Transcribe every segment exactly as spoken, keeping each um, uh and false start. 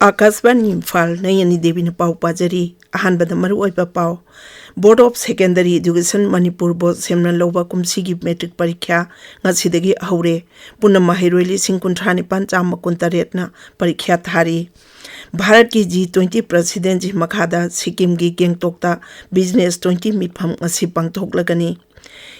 ꯑꯥꯀꯥꯁꯕꯥꯅꯤ ꯏꯝꯐꯥꯜ, ꯅꯌꯅꯤ ꯗꯦꯕꯤꯅ ꯄꯥꯎ ꯄꯥꯖꯔꯤ꯫ ꯑꯍꯥꯟꯕꯗ ꯃꯔꯨꯑꯣꯏꯕ ꯄꯥꯎ꯫ Board of Secondary Education Manipur ꯕꯣꯔꯗ ꯁꯦꯝꯅ ꯂꯧꯕ ꯀꯨꯝꯁꯤꯒꯤ ꯃꯦꯇ꯭ꯔꯤꯛ ꯄꯔꯤꯈ꯭ꯌꯥ ꯉꯁꯤꯗꯒꯤ ꯍꯧꯔꯦ꯫ ꯄꯨꯟꯅ ꯃꯍꯩꯔꯣꯏ ꯂꯤꯁꯤꯡ ꯀꯨꯟꯊ꯭ꯔꯥ ꯅꯤꯄꯥꯟ ꯆꯥꯝꯃ ꯀꯨꯟꯇꯔꯦꯠꯅ ꯄꯔꯤꯈ꯭ꯌꯥ ꯊꯥꯔꯤ꯫ ꯚꯥꯔꯠꯀꯤ G twenty ꯄ꯭ꯔꯁꯤꯗꯦꯟꯁꯤ ꯃꯈꯥꯗ ꯁꯤꯛꯀꯤꯝꯒꯤ ꯒꯦꯡꯇꯣꯛꯇ ꯕꯤꯖꯤꯅꯦꯁ ꯇ꯭ꯋꯦꯟꯇꯤ ꯃꯤꯐꯝ ꯉꯁꯤ ꯄꯥꯡꯊꯣꯛꯂꯒꯅꯤ꯫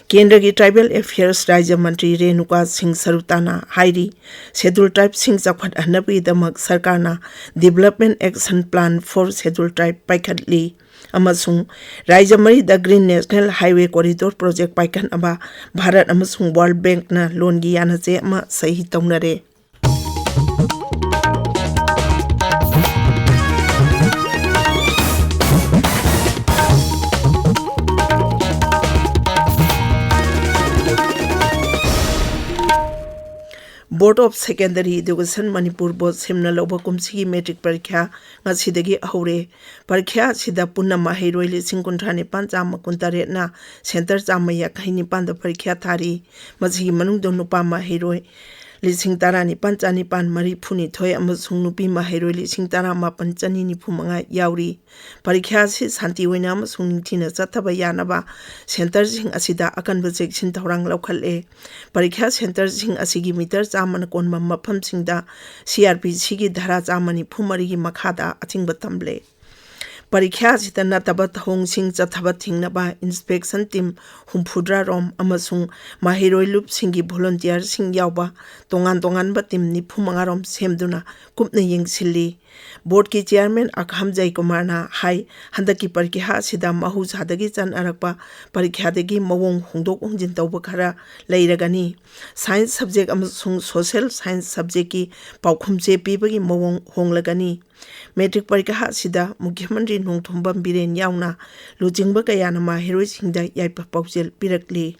ꯀꯦꯟꯗ꯭ꯔꯒꯤ ꯇ꯭ꯔꯥꯏꯕꯦꯜ ꯑꯦꯐꯤꯌꯔꯁ ꯔꯥꯖ꯭ꯌ ꯃꯟꯇ꯭ꯔꯤ ꯔꯦꯅꯨꯀꯥ ꯁꯤꯡ ꯁꯔꯨꯇꯥꯅ ꯍꯥꯏꯔꯤ, ꯁꯦꯗꯨꯜ ꯇ꯭ꯔꯥꯏꯕꯁꯤꯡ ꯆꯥꯎꯈꯠꯍꯟꯅꯕꯒꯤꯗꯃꯛ ꯁꯔꯀꯥꯔꯅ Development Action Plan for Scheduled Tribe ꯄꯥꯏꯈꯠꯂꯤ ꯑꯃꯁꯨꯡ ꯔꯥꯖ꯭ꯌ ꯃꯔꯤꯗ Green National Highway Corridor Project ꯄꯥꯏꯈꯠꯅꯕ Bharat ꯑꯃꯁꯨꯡ ꯋꯥꯔꯜꯗ ꯕꯦꯡꯛꯅ ꯂꯣꯟꯒꯤ ꯌꯥꯅꯆꯦ ꯑꯃ ꯁꯍꯤ ꯇꯧꯅꯔꯦ꯫ Board of Secondary Education Manipur ꯕꯣꯔꯗ ꯁꯦꯝꯅ ꯂꯧꯕ ꯀꯨꯝꯁꯤꯒꯤ ꯃꯦꯇ꯭ꯔꯤꯛ ꯄꯔꯤꯈ꯭ꯌꯥ ꯉꯁꯤꯗꯒꯤ ꯍꯧꯔꯦ꯫ ꯄꯔꯤꯈ꯭ꯌꯥ ꯑꯁꯤꯗ ꯄꯨꯟꯅ ꯃꯍꯩꯔꯣꯏ ꯂꯤꯁꯤꯡ ꯀꯨꯟꯊ꯭ꯔꯥ ꯅꯤꯄꯥꯟ ꯆꯥꯝꯃ ꯀꯨꯟꯇꯔꯦꯠꯅ ꯁꯦꯟꯇꯔ ꯆꯥꯝꯃ ꯌꯥꯡꯈꯩ ꯅꯤꯄꯥꯟꯗ ꯄꯔꯤꯈ꯭ꯌꯥ ꯊꯥꯔꯤ꯫ ꯃꯁꯤꯒꯤ ꯃꯅꯨꯡꯗ ꯅꯨꯄꯥ ꯃꯍꯩꯔꯣꯏ ꯂꯤꯁꯤꯡ ꯇꯔꯥꯅꯤꯄꯥꯟ ꯆꯥꯅꯤꯄꯥꯟ ꯃꯔꯤꯐꯨꯅꯤꯊꯣꯏ ꯑꯃꯁꯨꯡ ꯅꯨꯄꯤ ꯃꯍꯩꯔꯣꯏ ꯂꯤꯁꯤꯡ ꯇꯔꯥꯃꯥꯄꯟ ꯆꯅꯤ ꯅꯤꯐꯨ ꯃꯉꯥ ꯌꯥꯎꯔꯤ꯫ ꯄꯔꯤꯈ꯭ꯌꯥ ꯑꯁꯤ ꯁꯥꯟꯇꯤ ꯑꯣꯏꯅ ꯑꯃꯁꯨꯡ ꯅꯤꯡꯊꯤꯅ ꯆꯠꯊꯕ ꯌꯥꯅꯕ ꯁꯦꯟꯇꯔꯁꯤꯡ ꯑꯁꯤꯗ ꯑꯀꯟꯕ ꯆꯦꯛꯁꯤꯟ ꯊꯧꯔꯥꯡ ꯂꯧꯈꯠꯂꯦ꯫ ꯄꯔꯤꯈ꯭ꯌꯥ ꯁꯦꯟꯇꯔꯁꯤꯡ ꯑꯁꯤꯒꯤ ꯃꯤꯇꯔ ꯆꯥꯝꯃꯅ ꯀꯣꯟꯕ ꯃꯐꯝꯁꯤꯡꯗ C R P Cꯒꯤ ꯙꯥꯔꯥ ꯆꯥꯝꯃ ꯅꯤꯐꯨ ꯃꯔꯤꯒꯤ ꯃꯈꯥꯗ ꯑꯊꯤꯡꯕ ꯊꯝꯂꯦ꯫ ꯄꯔꯤꯈ꯭ꯌꯥ ꯑꯁꯤꯗ ꯅꯠꯇꯕ ꯊꯧꯑꯣꯡꯁꯤꯡ ꯆꯠꯊꯕ ꯊꯤꯡꯅꯕ inspection team ꯍꯨꯝꯐꯨꯇꯔꯥ ꯔꯣꯝ ꯑꯃꯁꯨꯡ ꯃꯍꯩꯔꯣꯏ ꯂꯨꯞꯁꯤꯡꯒꯤ volunteerꯁꯤꯡ ꯌꯥꯎꯕ ꯇꯣꯉꯥꯟ ꯇꯣꯉꯥꯟꯕ team ꯅꯤꯐꯨ ꯃꯉꯥ ꯔꯣꯝ ꯁꯦꯝꯗꯨꯅ ꯀꯨꯞꯅ ꯌꯦꯡꯁꯤꯜꯂꯤ꯫ ꯕꯣꯔꯗꯀꯤ chairman ꯑꯈꯥꯝ ꯖꯌꯀꯨꯃꯥꯔꯅ ꯍꯥꯏ, ꯍꯟꯗꯛꯀꯤ ꯄꯔꯤꯈ꯭ꯌꯥ ꯑꯁꯤꯗ ꯃꯍꯧꯁꯥꯗꯒꯤ ꯆꯠꯅꯔꯛꯄ ꯄꯔꯤꯈ꯭ꯌꯥꯗꯒꯤ ꯃꯑꯣꯡ ꯍꯣꯡꯗꯣꯛ ꯍꯣꯡꯖꯤꯟ ꯇꯧꯕ ꯈꯔ ꯂꯩꯔꯒꯅꯤ꯫ Science subject ꯑꯃꯁꯨꯡ social science subjectꯀꯤ ꯄꯥꯎꯈꯨꯝ ꯆꯦ ꯄꯤꯕꯒꯤ ꯃꯑꯣꯡ ꯍꯣꯡꯂꯒꯅꯤ꯫ ꯃꯦꯇ꯭ꯔꯤꯛ ꯄꯔꯤꯈꯥ ꯑꯁꯤꯗ ꯃꯨꯈ꯭ꯌ ꯃꯟꯇ꯭ꯔꯤ ꯅꯣꯡꯊꯣꯝꯕꯝ ꯕꯤꯔꯦꯟ ꯌꯥꯎꯅ ꯂꯨꯆꯤꯡꯕ ꯀꯌꯥꯅ ꯃꯍꯩꯔꯣꯏꯁꯤꯡꯗ ꯌꯥꯏꯐ ꯄꯥꯎꯖꯦꯜ ꯄꯤꯔꯛꯂꯤ꯫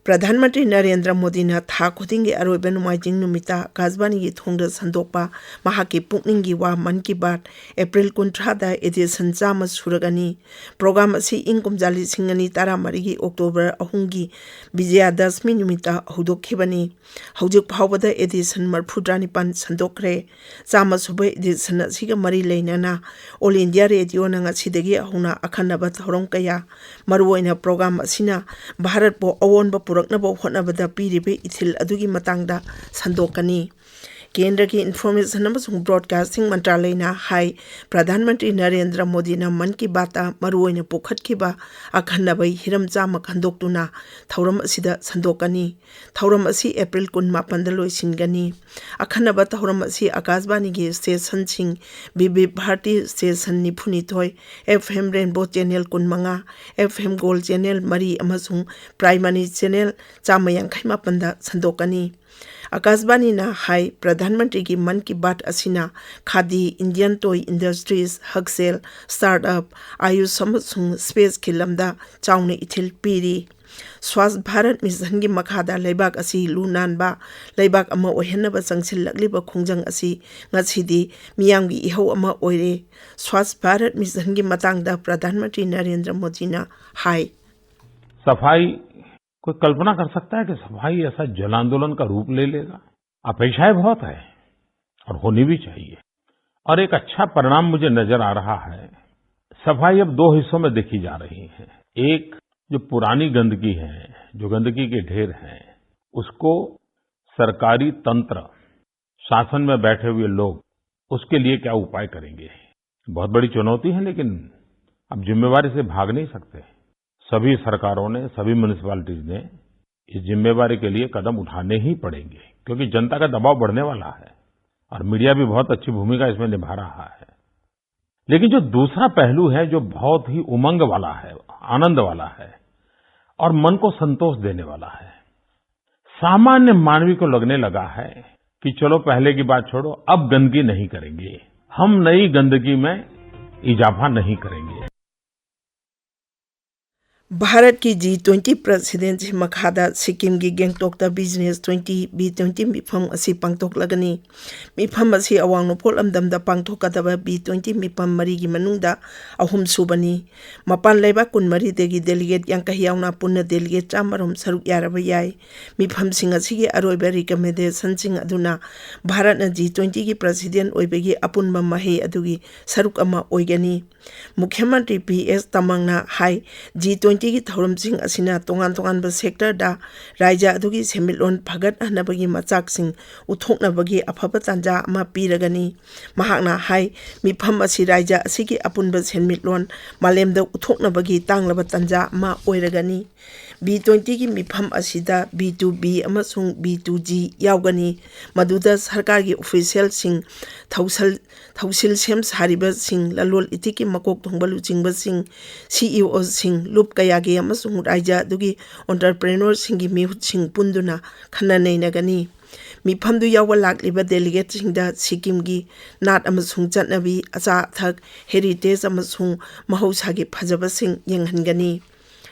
ꯄ꯭ꯔꯙꯥꯟ ꯃꯟꯇ꯭ꯔꯤ ꯅꯔꯦꯟꯗ꯭ꯔ ꯃꯣꯗꯤꯅ ꯊꯥ ꯈꯨꯗꯤꯡꯒꯤ ꯑꯔꯣꯏꯕ ꯅꯣꯡꯃꯥꯏꯖꯤꯡ ꯅꯨꯃꯤꯠꯇ ꯑꯀꯥꯁꯕꯥꯅꯤꯒꯤ ꯊꯣꯡꯗ ꯁꯟꯗꯣꯛꯄ ꯃꯍꯥꯛꯀꯤ ꯄꯨꯛꯅꯤꯡꯒꯤ ꯋꯥ ꯃꯟ ꯀꯤ ꯕꯥꯠ ꯑꯦꯄ꯭ꯔꯤꯜ ꯀꯨꯟꯊ꯭ꯔꯥꯗ ꯑꯦꯗꯤꯁꯟ ꯆꯥꯝꯃ ꯁꯨꯔꯒꯅꯤ꯫ ꯄ꯭ꯔꯣꯒ꯭ꯔꯥꯝ ꯑꯁꯤ ꯏꯪ ꯀꯨꯝꯖꯥ ꯂꯤꯁꯤꯡ ꯑꯅꯤ ꯇꯔꯥꯃꯔꯤꯒꯤ ꯑꯣꯛꯇꯣꯕꯔ ꯑꯍꯨꯝꯒꯤ ꯕꯤꯖꯌꯥꯗꯁꯃꯤ ꯅꯨꯃꯤꯠꯇ ꯍꯧꯗꯣꯛꯈꯤꯕꯅꯤ꯫ ꯍꯧꯖꯤꯛ ꯐꯥꯎꯕꯗ ꯑꯦꯗꯤꯁꯟ ꯃꯔꯐꯨꯇꯔꯥꯅꯤꯄꯥꯟ ꯁꯟꯗꯣꯛꯈ꯭ꯔꯦ꯫ ꯆꯥꯝꯃ ꯁꯨꯕ ꯑꯦꯗꯤꯁꯟ ꯑꯁꯤꯒ ꯃꯔꯤ ꯂꯩꯅꯅ ꯑꯣꯜ ꯏꯟꯗꯤꯌꯥ ꯔꯦꯗꯤꯑꯣꯅ ꯉꯁꯤꯗꯒꯤ ꯍꯧꯅ ꯑꯈꯟꯅꯕ ꯊꯧꯔꯝ ꯀꯌꯥ, ꯃꯔꯨꯑꯣꯏꯅ ꯄ꯭ꯔꯣꯒ꯭ꯔꯥꯝ ꯑꯁꯤꯅ ꯚꯥꯔꯠꯄꯨ ꯑꯑꯣꯟꯕ ꯄꯨꯔꯛꯅꯕ ꯍꯣꯠꯅꯕꯗ ꯄꯤꯔꯤꯕ ꯏꯊꯤꯜ ꯑꯗꯨꯒꯤ ꯃꯇꯥꯡꯗ ꯁꯟꯗꯣꯛꯀꯅꯤ꯫ ꯀꯦꯟꯗ꯭ꯔꯒꯤ ꯏꯟꯐꯣꯔꯃꯦꯁꯟ ꯑꯃꯁꯨꯡ ꯕ꯭ꯔꯣꯗꯀꯥꯁꯇꯤꯡ ꯃꯟꯇ꯭ꯔꯥꯂꯌꯅ ꯍꯥꯏ, ꯄ꯭ꯔꯙꯥꯟ ꯃꯟꯇ꯭ꯔꯤ ꯅꯔꯦꯟꯗ꯭ꯔ ꯃꯣꯗꯤꯅ ꯃꯟ ꯀꯤ ꯕꯥꯠꯇ ꯃꯔꯨꯑꯣꯏꯅ ꯄꯨꯈꯠꯈꯤꯕ ꯑꯈꯟꯅꯕ ꯍꯤꯔꯝ ꯆꯥꯝꯃ ꯈꯟꯗꯣꯛꯇꯨꯅ ꯊꯧꯔꯝ ꯑꯁꯤꯗ ꯁꯟꯗꯣꯛꯀꯅꯤ꯫ ꯊꯧꯔꯝ ꯑꯁꯤ ꯑꯦꯄ꯭ꯔꯤꯜ ꯀꯨꯟꯃꯥꯄꯟꯗ ꯂꯣꯏꯁꯤꯟꯒꯅꯤ꯫ ꯑꯈꯟꯅꯕ ꯊꯧꯔꯝ ꯑꯁꯤ ꯑꯀꯥꯁꯕꯥꯅꯤꯒꯤ ꯁ꯭ꯇꯦꯁꯟꯁꯤꯡ, ꯕꯤꯕꯤꯞ Bharti station ꯅꯤꯐꯨꯅꯤꯊꯣꯏ, F M ꯔꯦꯟꯕꯣ channel ꯀꯨꯟꯃꯉꯥ, ꯑꯦꯐ ꯑꯦꯝ ꯒꯣꯜ ꯆꯦꯅꯦꯜ ꯃꯔꯤ ꯑꯃꯁꯨꯡ ꯄ꯭ꯔꯥꯏꯃꯥꯔꯤ ꯆꯦꯅꯦꯜ ꯆꯥꯝꯃ ꯌꯥꯡꯈꯩ ꯃꯥꯄꯟꯗ ꯁꯟꯗꯣꯛꯀꯅꯤ꯫ ꯑꯀꯥꯁꯕꯥꯅꯤꯅ ꯍꯥꯏ, ꯄ꯭ꯔꯙꯥꯟ ꯃꯟꯇ꯭ꯔꯤꯒꯤ ꯃꯟ ꯀꯤ ꯕꯥꯠ ꯑꯁꯤꯅ ꯈꯥꯗꯤ, ꯏꯟꯗꯤꯌꯟ ꯇꯣꯏ ꯏꯟꯗꯁꯇ꯭ꯔꯤꯁ, ꯍꯛꯁꯦꯜ, ꯁ꯭ꯇꯥꯔꯠ ꯑꯞ, ꯑꯥꯌꯨꯁ ꯑꯃꯁꯨꯡ ꯁ꯭ꯄꯦꯁꯀꯤ ꯂꯝꯗ ꯆꯥꯎꯅ ꯏꯊꯤꯜ ꯄꯤꯔꯤ꯫ ꯁ꯭ꯋꯥꯁ ꯚꯥꯔꯠ ꯃꯤꯁꯟꯒꯤ ꯃꯈꯥꯗ ꯂꯩꯕꯥꯛ ꯑꯁꯤ ꯂꯨ ꯅꯥꯟꯕ ꯂꯩꯕꯥꯛ ꯑꯃ ꯑꯣꯏꯍꯟꯅꯕ ꯆꯪꯁꯤꯜꯂꯛꯂꯤꯕ ꯈꯣꯡꯖꯪ ꯑꯁꯤ ꯉꯁꯤꯗꯤ ꯃꯤꯌꯥꯝꯒꯤ ꯏꯍꯧ ꯑꯃ ꯑꯣꯏꯔꯦ꯫ ꯁ꯭ꯋꯥꯁ ꯚꯥꯔꯠ ꯃꯤꯁꯟꯒꯤ ꯃꯇꯥꯡꯗ ꯄ꯭ꯔꯙꯥꯟ ꯃꯟꯇ꯭ꯔꯤ ꯅꯔꯦꯟꯗ꯭ꯔ ꯃꯣꯗꯤꯅ ꯍꯥꯏ꯫ सफाई, कोई कल्पना कर सकता है कि सफाई ऐसा जन आंदोलन का रूप ले लेगा? अपेक्षाएं बहुत है और होनी भी चाहिए। और एक अच्छा परिणाम मुझे नजर आ रहा है। सफाई अब दो हिस्सों में देखी जा रही है। एक, जो पुरानी गंदगी है, जो गंदगी के ढेर हैं, उसको सरकारी तंत्र, शासन में बैठे हुए लोग उसके लिए क्या उपाय करेंगे? बहुत बड़ी चुनौती है, लेकिन अब जिम्मेवारी से भाग नहीं सकते। सभी सरकारों ने, सभी म्युनिसिपैलिटीज ने इस जिम्मेवारी के लिए कदम उठाने ही पड़ेंगे, क्योंकि जनता का दबाव बढ़ने वाला है और मीडिया भी बहुत अच्छी भूमिका इसमें निभा रहा है। लेकिन जो दूसरा पहलू है, जो बहुत ही उमंग वाला है, आनंद वाला है और मन को संतोष देने वाला है, सामान्य मानवी को लगने लगा है कि चलो, पहले की बात छोड़ो, अब गंदगी नहीं करेंगे, हम नई गंदगी में इजाफा नहीं करेंगे। ꯚꯥꯔꯠꯀꯤ ꯖꯤ ꯇ꯭ꯋꯦꯟꯇꯤ ꯄ꯭ꯔꯦꯁꯤꯗꯦꯟꯁꯤ ꯃꯈꯥꯗ ꯁꯤꯛꯀꯤꯝꯒꯤ ꯒꯦꯡꯇꯣꯛꯇ ꯕꯤꯖꯤꯅꯦꯁ ꯇ꯭ꯋꯦꯟꯇꯤ, ꯕꯤ ꯇ꯭ꯋꯦꯟꯇꯤ ꯃꯤꯐꯝ ꯑꯁꯤ ꯄꯥꯡꯊꯣꯛꯂꯒꯅꯤ꯫ ꯃꯤꯐꯝ ꯑꯁꯤ ꯑꯋꯥꯡ ꯅꯣꯡꯄꯣꯛ ꯂꯝꯗꯝꯗ ꯄꯥꯡꯊꯣꯛꯀꯗꯕ ꯕꯤ ꯇ꯭ꯋꯦꯟꯇꯤ ꯃꯤꯐꯝ ꯃꯔꯤꯒꯤ ꯃꯅꯨꯡꯗ ꯑꯍꯨꯝꯁꯨꯕꯅꯤ꯫ ꯃꯄꯥꯟ ꯂꯩꯕꯥꯛ ꯀꯨꯟꯃꯔꯤꯗꯒꯤ ꯗꯦꯂꯤꯒꯦꯠ ꯌꯥꯡꯈꯩ ꯌꯥꯎꯅ ꯄꯨꯟꯅ ꯗꯦꯂꯤꯒꯦꯠ ꯆꯥꯝꯃꯔꯣꯝ ꯁꯔꯨꯛ ꯌꯥꯔꯕ ꯌꯥꯏ꯫ ꯃꯤꯐꯝꯁꯤꯡ ꯑꯁꯤꯒꯤ ꯑꯔꯣꯏꯕ ꯔꯤꯀꯃꯦꯟꯗꯦꯁꯟꯁꯤꯡ ꯑꯗꯨꯅ ꯚꯥꯔꯠꯅ ꯖꯤ ꯇ꯭ꯋꯦꯟꯇꯤꯒꯤ ꯄ꯭ꯔꯦꯁꯤꯗꯦꯟ ꯑꯣꯏꯕꯒꯤ ꯑꯄꯨꯟꯕ ꯃꯍꯩ ꯑꯗꯨꯒꯤ ꯁꯔꯨꯛ ꯑꯃ ꯑꯣꯏꯒꯅꯤ꯫ ꯃꯨꯈ꯭ꯌ ꯃꯟꯇ꯭ꯔꯤ ꯄꯤ ꯑꯦꯁ ꯇꯃꯪꯅ ꯍꯥꯏ, ꯖꯤ ꯇ꯭ꯋꯦꯟꯇꯤꯒꯤ ꯊꯧꯔꯝꯁꯤꯡ ꯑꯁꯤꯅ ꯇꯣꯉꯥꯟ ꯇꯣꯉꯥꯟꯕ ꯁꯦꯛꯇꯔꯗ ꯔꯥꯖ꯭ꯌ ꯑꯗꯨꯒꯤ ꯁꯦꯟꯃꯤꯠꯂꯣꯟ ꯐꯒꯠꯍꯟꯅꯕꯒꯤ ꯃꯆꯥꯛꯁꯤꯡ ꯎꯠꯊꯣꯛꯅꯕꯒꯤ ꯑꯐꯕ ꯇꯥꯟꯖꯥ ꯑꯃ ꯄꯤꯔꯒꯅꯤ꯫ ꯃꯍꯥꯛꯅ ꯍꯥꯏ, ꯃꯤꯐꯝ ꯑꯁꯤ ꯔꯥꯖ꯭ꯌ ꯑꯁꯤꯒꯤ ꯑꯄꯨꯟꯕ ꯁꯦꯟꯃꯤꯠꯂꯣꯟ ꯃꯥꯂꯦꯝꯗ ꯎꯠꯊꯣꯛꯅꯕꯒꯤ ꯇꯥꯡꯂꯕ ꯇꯥꯟꯖꯥ ꯑꯃ ꯑꯣꯏꯔꯒꯅꯤ꯫ ꯕꯤ ꯇ꯭ꯋꯦꯟꯇꯤꯒꯤ ꯃꯤꯐꯝ ꯑꯁꯤꯗ ꯕꯤ ꯇꯨ ꯕꯤ ꯑꯃꯁꯨꯡ ꯕꯤ ꯇꯨ ꯖꯤ ꯌꯥꯎꯒꯅꯤ, ꯃꯗꯨꯗ ꯁꯔꯀꯥꯔꯒꯤ ꯑꯣꯐꯤꯁꯤꯌꯦꯜꯁꯤꯡ, ꯊꯧꯁꯜ-, ꯊꯧꯁꯤꯜ ꯁꯦꯝ ꯁꯥꯔꯤꯕꯁꯤꯡ, ꯂꯂꯣꯟ ꯏꯇꯤꯛꯀꯤ ꯃꯀꯣꯛ ꯊꯣꯡꯕ ꯂꯨꯆꯤꯡꯕꯁꯤꯡ, ꯁꯤ ꯏ ꯑꯣꯁꯤꯡ, ꯂꯨꯞ ꯀꯌꯥꯒꯤ ꯑꯃꯁꯨꯡ ꯔꯥꯖ꯭ꯌ ꯑꯗꯨꯒꯤ ꯑꯣꯟꯇꯔꯄ꯭ꯔꯦꯅꯔꯁꯤꯡꯒꯤ ꯃꯤꯍꯨꯠꯁꯤꯡ ꯄꯨꯟꯗꯨꯅ ꯈꯟꯅ ꯅꯩꯅꯒꯅꯤ꯫ ꯃꯤꯐꯝꯗꯨ ꯌꯥꯎꯕ ꯂꯥꯛꯂꯤꯕ ꯗꯦꯂꯤꯒꯦꯠꯁꯤꯡꯗ ꯁꯤꯛꯀꯤꯝꯒꯤ ꯅꯥꯠ ꯑꯃꯁꯨꯡ ꯆꯠꯅꯕꯤ, ꯑꯆꯥ ꯑꯊꯛ, ꯍꯦꯔꯤꯇꯦꯖ ꯑꯃꯁꯨꯡ ꯃꯍꯧꯁꯥꯒꯤ ꯐꯖꯕꯁꯤꯡ ꯌꯦꯡꯍꯟꯒꯅꯤ꯫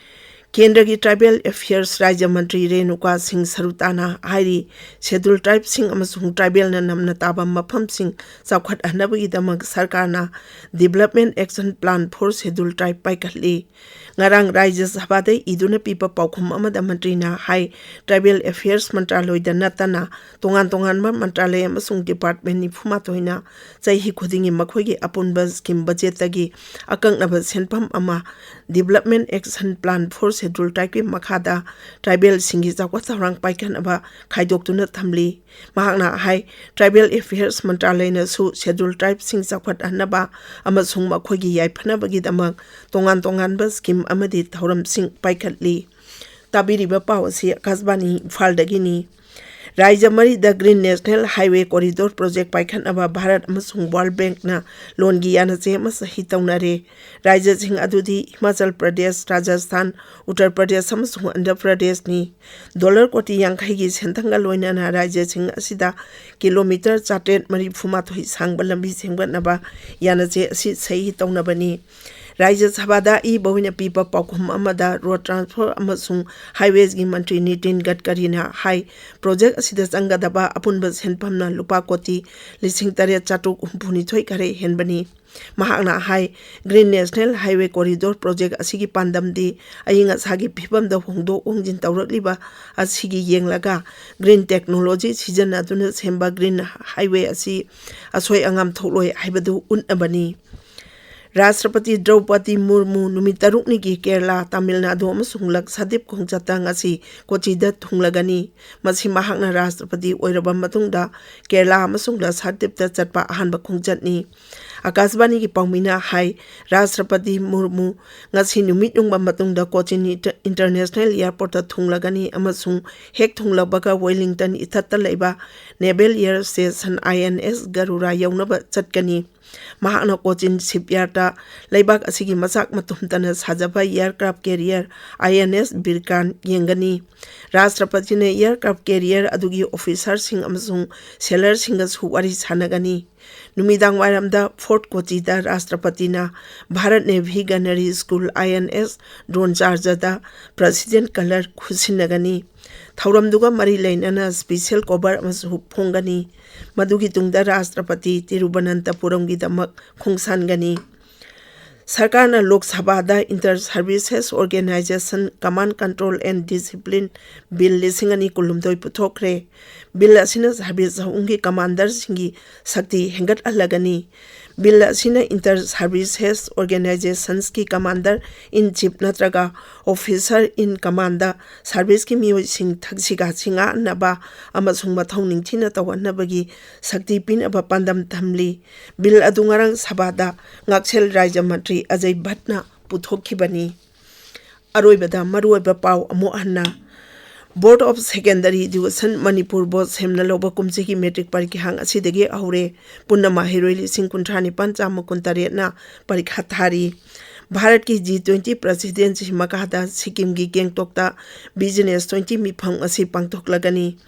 ꯀꯦꯟꯗ꯭ꯔꯒꯤ ꯇ꯭ꯔꯥꯏꯕꯦꯜ ꯑꯦꯐꯤꯌꯔꯁ ꯔꯥꯖ꯭ꯌ ꯃꯟꯇ꯭ꯔꯤ ꯔꯦꯅꯨꯀꯥ ꯁꯤꯡ ꯁꯔꯨꯇꯥꯅ ꯍꯥꯏꯔꯤ, ꯁꯦꯗ꯭ꯌꯨꯜ ꯇ꯭ꯔꯥꯏꯕꯁꯤꯡ ꯑꯃꯁꯨꯡ ꯇ꯭ꯔꯥꯏꯕꯦꯜꯅ ꯅꯝꯅ ꯇꯥꯕ ꯃꯐꯝꯁꯤꯡ ꯆꯥꯎꯈꯠꯍꯟꯅꯕꯒꯤꯗꯃꯛ ꯁꯔꯀꯥꯔꯅ Development Action Plan for Scheduled Tribe ꯄꯥꯏꯈꯠꯂꯤ꯫ ꯉꯔꯥꯡ ꯔꯥꯖ꯭ꯌ ꯁꯚꯥꯗ ꯏꯗꯨꯅ ꯄꯤꯕ ꯄꯥꯎꯈꯨꯝ ꯑꯃꯗ ꯃꯟꯇ꯭ꯔꯤꯅ ꯍꯥꯏ, ꯇ꯭ꯔꯥꯏꯕꯦꯜ ꯑꯦꯐꯤꯌꯔꯁ ꯃꯟꯇ꯭ꯔꯥꯂꯣꯏꯗ ꯅꯠꯇꯅ ꯇꯣꯉꯥꯟ ꯇꯣꯉꯥꯟꯕ ꯃꯟꯇ꯭ꯔꯥꯂꯣꯏ ꯑꯃꯁꯨꯡ ꯗꯤꯄꯥꯔꯠꯃꯦꯟ ꯅꯤꯐꯨ ꯃꯥꯊꯣꯏꯅ ꯆꯍꯤ ꯈꯨꯗꯤꯡꯒꯤ ꯃꯈꯣꯏꯒꯤ ꯑꯄꯨꯟꯕ ꯁ꯭ꯀꯤꯝ ꯕꯖꯦꯠꯇꯒꯤ ꯑꯀꯛꯅꯕ ꯁꯦꯟꯐꯝ ꯑꯃ Development Action Plan for Scheduled Tribeꯀꯤ ꯃꯈꯥꯗ ꯇ꯭ꯔꯥꯏꯕꯦꯜꯁꯤꯡꯒꯤ ꯆꯥꯎꯈꯠ ꯊꯧꯔꯥꯡ ꯄꯥꯏꯈꯠꯅꯕ ꯈꯥꯏꯗꯣꯛꯇꯨꯅ ꯊꯝꯂꯤ꯫ ꯃꯍꯥꯛꯅ ꯍꯥꯏ, ꯇ꯭ꯔꯥꯏꯕꯦꯜ ꯑꯦꯐꯤꯌꯔꯁ ꯃꯟꯇ꯭ꯔꯥꯂꯣꯏꯅꯁꯨ ꯁꯦꯗ꯭ꯌꯨꯜ ꯇ꯭ꯔꯥꯏꯕꯁꯤꯡ ꯆꯥꯎꯈꯠꯍꯟꯅꯕ ꯑꯃꯁꯨꯡ ꯃꯈꯣꯏꯒꯤ ꯌꯥꯏꯐꯅꯕꯒꯤꯗꯃꯛ ꯇꯣꯉꯥꯟ ꯇꯣꯉꯥꯟꯕ ꯁ꯭ꯀꯤꯝ ꯑꯃꯗꯤ ꯊꯧꯔꯝꯁꯤꯡ ꯄꯥꯏꯈꯠꯂꯤ꯫ ꯇꯥꯕꯤꯔꯤꯕ ꯄꯥꯎ ꯑꯁꯤ ꯑꯀꯥꯁꯕꯥꯅꯤ ꯏꯝꯐꯥꯜꯗꯒꯤꯅꯤ꯫ ꯔꯥꯖ꯭ꯌ ꯃꯔꯤꯗ Green National Highway Corridor Project ꯄꯥꯏꯈꯠꯅꯕ Bharat ꯑꯃꯁꯨꯡ ꯋꯥꯔꯜꯗ ꯕꯦꯡꯛꯅ ꯂꯣꯟꯒꯤ ꯌꯥꯅꯆꯦ ꯑꯃ ꯁꯍꯤ ꯇꯧꯅꯔꯦ꯫ ꯔꯥꯖ꯭ꯌꯁꯤꯡ ꯑꯗꯨꯗꯤ ꯍꯤꯃꯥꯆꯜ ꯄ꯭ꯔꯗꯦꯁ, ꯔꯥꯖꯁꯊꯥꯟ, ꯎꯠꯇꯔ ꯄ꯭ꯔꯗꯦꯁ ꯑꯃꯁꯨꯡ ꯑꯟꯙ꯭ꯔ ꯄ꯭ꯔꯗꯦꯁꯅꯤ꯫ ꯗꯣꯂꯔ ꯀꯣꯇꯤ ꯌꯥꯡꯈꯩꯒꯤ ꯁꯦꯟꯊꯪꯒ ꯂꯣꯏꯅꯅ ꯔꯥꯖ꯭ꯌꯁꯤꯡ ꯑꯁꯤꯗ ꯀꯤꯂꯣꯃꯤꯇꯔ ꯆꯥꯇ꯭ꯔꯦꯠ ꯃꯔꯤꯐꯨ ꯃꯥꯊꯣꯏ ꯁꯥꯡꯕ ꯂꯝꯕꯤ ꯁꯦꯝꯒꯠꯅꯕ ꯌꯥꯅꯆꯦ ꯑꯁꯤ ꯁꯍꯤ ꯇꯧꯅꯕꯅꯤ꯫ ꯔꯥꯖ꯭ꯌ ꯁꯚꯥꯗ ꯑꯏꯕ ꯑꯣꯏꯅ ꯄꯤꯕ ꯄꯥꯎꯈꯨꯝ ꯑꯃꯗ ꯔꯣꯗ ꯇ꯭ꯔꯥꯟꯁꯄꯣꯔꯠ ꯑꯃꯁꯨꯡ ꯍꯥꯏꯋꯦꯁꯀꯤ ꯃꯟꯇ꯭ꯔꯤ ꯅꯤꯇꯤꯟ ꯒꯗꯀꯔꯤꯅ ꯍꯥꯏ, ꯄ꯭ꯔꯣꯖꯦꯛ ꯑꯁꯤꯗ ꯆꯪꯒꯗꯕ ꯑꯄꯨꯟꯕ ꯁꯦꯟꯐꯝꯅ ꯂꯨꯄꯥ ꯀꯣꯇꯤ ꯂꯤꯁꯤꯡ ꯇꯔꯦꯠ ꯆꯥꯇ꯭ꯔꯨꯛ ꯍꯨꯝꯐꯨꯅꯤꯊꯣꯏ ꯈꯔ ꯍꯦꯟꯕꯅꯤ꯫ ꯃꯍꯥꯛꯅ ꯍꯥꯏ, ꯒ꯭ꯔꯤꯟ ꯅꯦꯁꯅꯦꯜ ꯍꯥꯏꯋꯦ ꯀꯣꯔꯤꯗꯣꯔ ꯄ꯭ꯔꯣꯖꯦꯛ ꯑꯁꯤꯒꯤ ꯄꯥꯟꯗꯝꯗꯤ ꯑꯏꯪ ꯑꯁꯥꯒꯤ ꯐꯤꯕꯝꯗ ꯍꯣꯡꯗꯣꯛ ꯍꯣꯡꯖꯤꯟ ꯇꯧꯔꯛꯂꯤꯕ ꯑꯁꯤꯒꯤ ꯌꯦꯡꯂꯒ ꯒ꯭ꯔꯤꯟ ꯇꯦꯛꯅꯣꯂꯣꯖꯤ ꯁꯤꯖꯤꯟꯅꯗꯨꯅ ꯁꯦꯝꯕ ꯒ꯭ꯔꯤꯟ ꯍꯥꯏꯋꯦ ꯑꯁꯤ ꯑꯁꯣꯏ ꯑꯉꯥꯝ ꯊꯣꯛꯂꯣꯏ ꯍꯥꯏꯕꯗꯨ ꯎꯠꯅꯕꯅꯤ꯫ ꯔꯥꯁꯇ꯭ꯔꯄꯇꯤ ꯗ꯭ꯔꯧꯄꯗꯤ ꯃꯨꯔꯃꯨ ꯅꯨꯃꯤꯠ ꯇꯔꯨꯛꯅꯤꯒꯤ ꯀꯦꯔꯂꯥ, ꯇꯥꯃꯤꯜ ꯅꯥꯗꯨ ꯑꯃꯁꯨꯡ ꯂꯛꯁꯗꯤꯞ ꯈꯣꯡꯆꯠꯇ ꯉꯁꯤ ꯀꯣꯆꯤꯗ ꯊꯨꯡꯂꯒꯅꯤ꯫ ꯃꯁꯤ ꯃꯍꯥꯛꯅ ꯔꯥꯁꯇ꯭ꯔꯄꯇꯤ ꯑꯣꯏꯔꯕ ꯃꯇꯨꯡꯗ ꯀꯦꯔꯂꯥ ꯑꯃꯁꯨꯡ ꯂꯛꯁꯗꯤꯞꯇ ꯆꯠꯄ ꯑꯍꯥꯟꯕ ꯈꯣꯡꯆꯠꯅꯤ꯫ ꯑꯀꯥꯁꯕꯥꯅꯤꯒꯤ ꯄꯥꯎꯃꯤꯅ ꯍꯥꯏ, ꯔꯥꯁꯇ꯭ꯔꯄꯇꯤ ꯃꯨꯔꯃꯨ ꯉꯁꯤ ꯅꯨꯃꯤꯠ ꯌꯨꯡꯕ ꯃꯇꯨꯡꯗ ꯀꯣꯆꯤꯟ ꯏꯟꯇꯔ-, ꯏꯟꯇꯔꯅꯦꯁꯅꯦꯜ ꯑꯦꯌꯔꯄꯣꯔꯠꯇ ꯊꯨꯡꯂꯒꯅꯤ ꯑꯃꯁꯨꯡ ꯍꯦꯛ ꯊꯨꯡꯂꯕꯒ ꯋꯦꯂꯤꯡꯇꯟ ꯏꯊꯠꯇ ꯂꯩꯕ naval air station I N S Garuda ꯌꯧꯅꯕ ꯆꯠꯀꯅꯤ꯫ ꯃꯍꯥꯛꯅ ꯀꯣꯆꯤꯟ ꯁꯤꯞꯌꯥꯔꯗ ꯂꯩꯕꯥꯛ ꯑꯁꯤꯒꯤ ꯃꯆꯥꯛ ꯃꯊꯨꯝꯇꯅ ꯁꯥꯖꯕ ꯑꯦꯌꯔꯀ꯭ꯔꯥꯐ ꯀꯦꯔꯤꯌꯔ ꯑꯥꯏ ꯑꯦꯟ ꯑꯦꯁ ꯕꯤꯔꯀꯥꯟ ꯌꯦꯡꯒꯅꯤ꯫ ꯔꯥꯁꯇ꯭ꯔꯄꯇꯤꯅ ꯑꯦꯌꯔꯀ꯭ꯔꯥꯐ ꯀꯦꯔꯤꯌꯔ ꯑꯗꯨꯒꯤ ꯑꯣꯐꯤꯁꯥꯔꯁꯤꯡ ꯑꯃꯁꯨꯡ ꯁꯦꯂꯔꯁꯤꯡꯒꯁꯨ ꯋꯥꯔꯤ ꯁꯥꯟꯅꯒꯅꯤ꯫ ꯅꯨꯃꯤꯗꯥꯡ ꯋꯥꯏꯔꯝꯗ ꯐꯣꯔꯠ ꯀꯣꯆꯤꯗ ꯔꯥꯁꯇ꯭ꯔꯄꯇꯤꯅ Bharat navy gunnery school I N S ꯗ꯭ꯔꯣꯟꯆꯥꯔꯖꯗ ꯄ꯭ꯔꯦꯁꯤꯗꯦꯟꯠ ꯀꯂꯔ ꯈꯨꯠꯁꯤꯟꯅꯒꯅꯤ꯫ ꯊꯧꯔꯝꯗꯨꯒ ꯃꯔꯤ ꯂꯩꯅꯅ ꯁ꯭ꯄꯤꯁꯦꯜ ꯀꯣꯚꯔ ꯑꯃꯁꯨ ꯐꯣꯡꯒꯅꯤ꯫ ꯃꯗꯨꯒꯤ ꯇꯨꯡꯗ ꯔꯥꯁꯇ꯭ꯔꯄꯇꯤ ꯇꯤꯔꯨꯕꯅꯟꯇꯄꯨꯔꯝꯒꯤꯗꯃꯛ ꯈꯣꯡꯁꯥꯟꯒꯅꯤ꯫ ꯁꯔꯀꯥꯔꯅ ꯂꯣꯛ ꯁꯚꯥꯗ Inter Services Organization Command Control and Discipline Bill ꯂꯤꯁꯤꯡ ꯑꯅꯤ ꯀꯨꯟꯍꯨꯝꯗꯣꯏ ꯄꯨꯊꯣꯛꯈ꯭ꯔꯦ꯫ ꯕꯤꯜ ꯑꯁꯤꯅ ꯁꯔꯚꯤꯁ ꯑꯍꯨꯝꯒꯤ ꯀꯃꯥꯟꯗꯔꯁꯤꯡꯒꯤ ꯁꯛꯇꯤ ꯍꯦꯟꯒꯠꯍꯜꯂꯒꯅꯤ꯫ ꯕꯤꯜ ꯑꯁꯤꯅ Inter Services Organizations ꯀꯤ Commander in Chief ꯅꯠꯇ꯭ꯔꯒ Officer in Command ꯁꯔꯚꯤꯁꯀꯤ ꯃꯤꯑꯣꯏꯁꯤꯡ ꯊꯛꯁꯤ ꯈꯥꯁꯤ ꯉꯥꯛꯅꯕ ꯑꯃꯁꯨꯡ ꯃꯊꯧ ꯅꯤꯡꯊꯤꯅ ꯇꯧꯍꯟꯅꯕꯒꯤ ꯁꯛꯇꯤ ꯄꯤꯅꯕ ꯄꯥꯟꯗꯝ ꯊꯝꯂꯤ꯫ ꯕꯤꯜ ꯑꯗꯨ ꯉꯔꯥꯡ ꯁꯚꯥꯗ ꯉꯥꯛꯁꯦꯜ ꯔꯥꯖ꯭ꯌ ꯃꯟꯇ꯭ꯔꯤ ꯑꯖꯌ ꯚꯠꯅ ꯄꯨꯊꯣꯛꯈꯤꯕꯅꯤ꯫ ꯑꯔꯣꯏꯕꯗ ꯃꯔꯨꯑꯣꯏꯕ ꯄꯥꯎ ꯑꯃꯨꯛ ꯍꯟꯅ꯫ Board of Secondary Education Manipur ꯕꯣꯔꯗ ꯁꯦꯝꯅ ꯂꯧꯕ ꯀꯨꯝꯁꯤꯒꯤ ꯃꯦꯇ꯭ꯔꯤꯛ ꯄꯔꯤꯈ꯭ꯌꯥ ꯉꯁꯤꯗꯒꯤ ꯍꯧꯔꯦ꯫ ꯄꯨꯟꯅ ꯃꯍꯩꯔꯣꯏ ꯂꯤꯁꯤꯡ ꯀꯨꯟꯊ꯭ꯔꯥ ꯅꯤꯄꯥꯟ ꯆꯥꯝꯃ ꯀꯨꯟꯇꯔꯦꯠꯅ ꯄꯔꯤꯈꯥ ꯊꯥꯔꯤ꯫ ꯚꯥꯔꯠꯀꯤ ꯖꯤ ꯇ꯭ꯋꯦꯟꯇꯤ ꯄ꯭ꯔꯦꯁꯤꯗꯦꯟꯁꯤ ꯃꯈꯥꯗ ꯁꯤꯛꯀꯤꯝꯒꯤ ꯒꯦꯡꯇꯣꯛꯇ ꯕꯤꯖꯤꯅꯦꯁ ꯇ꯭ꯋꯦꯟꯇꯤ ꯃꯤꯐꯝ ꯑꯁꯤ ꯄꯥꯡꯊꯣꯛꯂꯒꯅꯤ꯫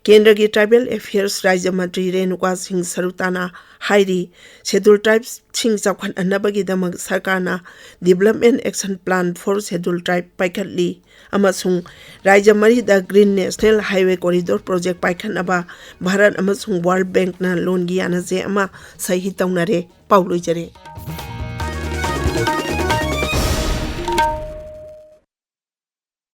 ꯀꯦꯟꯗ꯭ꯔꯒꯤ ꯇ꯭ꯔꯥꯏꯕꯦꯜ ꯑꯦꯐꯤꯌꯔꯁ ꯔꯥꯖ꯭ꯌ ꯃꯟꯇ꯭ꯔꯤ ꯔꯦꯅꯨꯀꯥ ꯁꯤꯡ ꯁꯔꯨꯇꯥꯅ ꯍꯥꯏꯔꯤ, ꯁꯦꯗ꯭ꯌꯨꯜ ꯇ꯭ꯔꯥꯏꯕꯁꯤꯡ ꯆꯥꯎꯈꯠꯍꯟꯅꯕꯒꯤꯗꯃꯛ ꯁꯔꯀꯥꯔꯅ Development Action Plan for Scheduled Tribe ꯄꯥꯏꯈꯠꯂꯤ ꯑꯃꯁꯨꯡ ꯔꯥꯖ꯭ꯌ ꯃꯔꯤꯗ Green National Highway Corridor Project ꯄꯥꯏꯈꯠꯅꯕ Bharat ꯑꯃꯁꯨꯡ ꯋꯥꯔꯜ ꯕꯦꯡꯛꯅ ꯂꯣꯟꯒꯤ ꯌꯥꯅꯖꯦ ꯑꯃ ꯁꯍꯤ ꯇꯧꯅꯔꯦ꯫ ꯄꯥꯎ ꯂꯣꯏꯖꯔꯦ꯫